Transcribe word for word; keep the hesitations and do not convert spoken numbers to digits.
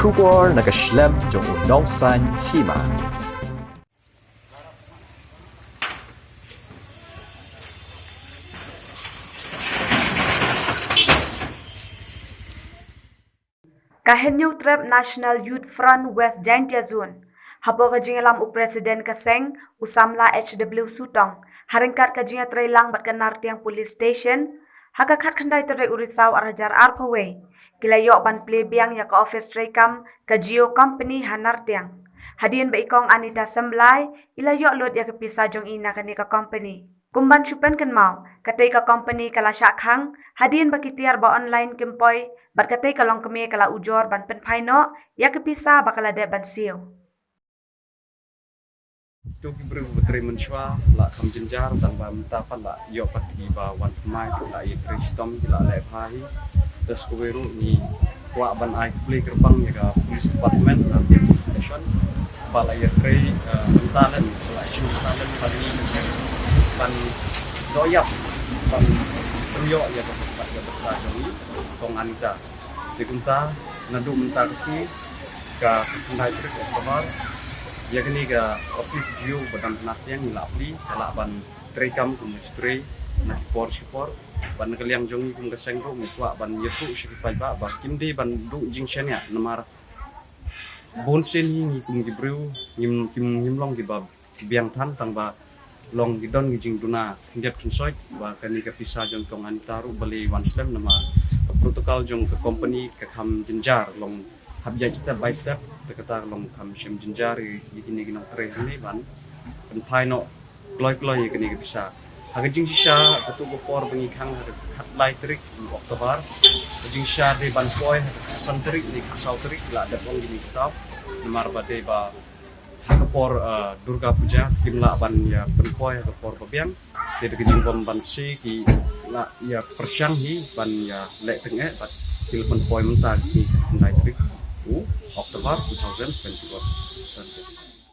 Khubor na ka shlem jong u nongsan hima. Ka Hynñiewtrep National Youth Front West Jaintia Zone, hapoh ka jingïalam u President ka seng, u Samla H W Sutong, ha ryngkat ka jingïatreilang bad ka Nartiang Police Station, ha ka khatkhyndai tarik u Risaw ar hajar arphew wei, ki la ïoh ban plie biang ïa ka office treikam ka Jio Company ha Nartiang. Hadien ba i Kong Anita Symblai, i la ïoh lut ïa ka pisa jong i na kane ka company. Kum ban shu pynkynmaw, katei ka company ka la shah khang, hadien ba ki tiar ba online kim poi, bad katei ka longkmie ka la ujor ban pynphai noh ïa ka pisa ba ka la dep ban siew. To ki briew ba trei mynshuwa la kham jynjar, tang ba mynta pat la ïoh pat ki ba wan thymmai, ki la ïatrei shitom, ki la leh bha hi. Te sa kawei ruh ngi kwah ban ai khublei kyrpang ïa ka Police Department, Nartiang Police Station, ba la ïatrei, eh, bynta lem, ba la shim bynta lem ban ïa ban doh ïap, ban pynïoh ïa ka bynta, ïa ka bynta jong i Kong Anita. Te kumta, naduh mynta ka sngi, ka khyndai tarik October, ïa kane ka office Jio ba don ha Nartiang ngi la plie, ka lah ban treikam kum u trei na ki por shi por. Bad na ka liang jong ngi kum ka seng ruh ngi kwah ban ïathuh sha ki paidbah ba kim dei ban duh jingshaniah, namar bun sien hi ngi kum ki briew ngim, kim, ngim long kiba biang than, tang ba long ki don ki jingduna khyndiat khynsoit, ba kane ka pisa jong Kong Anita ruh balei wan slem, namar ka protocol jong ka company ka kham jynjar, long hap ïaid step by step, te kata long kham shem jynjar ïa kine ki nongtrei hangne ban pynphai noh kloi kloi ïa kane ka pisa. Ha ka jingshisha, katto ka por ba ngi khang ha ka khatlai tarik u October, ka jingshisha dei ban poi ha ka khatsan tarik ne khatsaw tarik, la dep ong kine ki staff, namar ba dei ba ha ka por, ah, Durga Puja, kim lah ban ïa pynpoi ha ka por ba biang. Te da ka jingbym banse ki la ïa pyrshang hi ban ïa leh tyngeh, bad ki la pynpoi mynta ka sngi khyndai tarik u October two thousand twenty-one.